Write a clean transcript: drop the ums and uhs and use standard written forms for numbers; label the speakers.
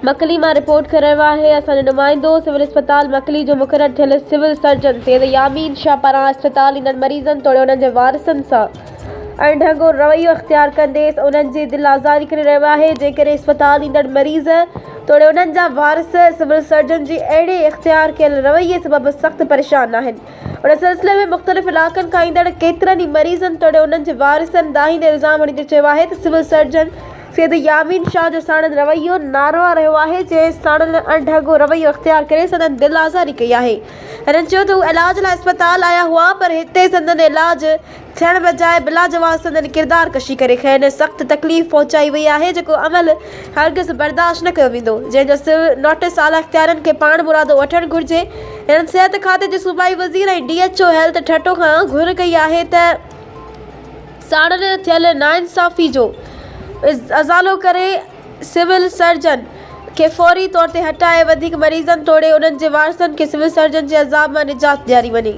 Speaker 1: مڪلي مان رپورٽ ڪري رهيو آهي اسان جو نمائندو سول اسپتال مڪلي جو مقرر ٿيل سول سرجن سيد يامين شاهه پاران اسپتال ايندڙ مريضن توڙي انهن جي وارثن سان اڻڍنگو رويو اختيار ڪندي انهن جي دل آزاري ڪري رهيو آهي جنهن ڪري اسپتال ايندڙ مريض توڙي انهن جا وارث سول سرجن جي اهڙي اختيار ڪيل رويي سبب سخت پريشان آهن ان سلسلي ۾ مختلف علائقن کان ايندڙ ڪيترن ئي مريضن توڙي انهن جي وارثن دانهيندي الزام هڻيندي چيو آهي ته سول سرجن سيد يامين شاهه جو ساڻن رويو ناروا رهيو آهي، جنهن ساڻن اڻڍنگو رويو اختيار ڪري سندن دل آزاري ڪئي آهي. هنن چيو ته هو علاج لاء اسپتال آيا هئا پر هتي سندن علاج ٿيڻ بجاء بلاجواز سندن ڪردار ڪشي ڪري کين سخت تڪليف پهچائي وئي آهي جيڪو عمل هرگز برداشت نه ڪيو ويندو جنهن جو نوٽيس اعليٰ اختيارين کي پاڻمرادو وٺڻ گهرجي. هنن صحت کاتي جي صوبائي وزير ۽ D H O health Thatta کان گهر ڪئي آهي ته ساڻن ٿيل ناانصافي جو ازالو ڪري سول سرجن کي فوري طور تي هٽائي وڌيڪ مريضن توڙي انهن جي وارثن کي سول سرجن جي عذاب مان نجات ڏياري وڃي.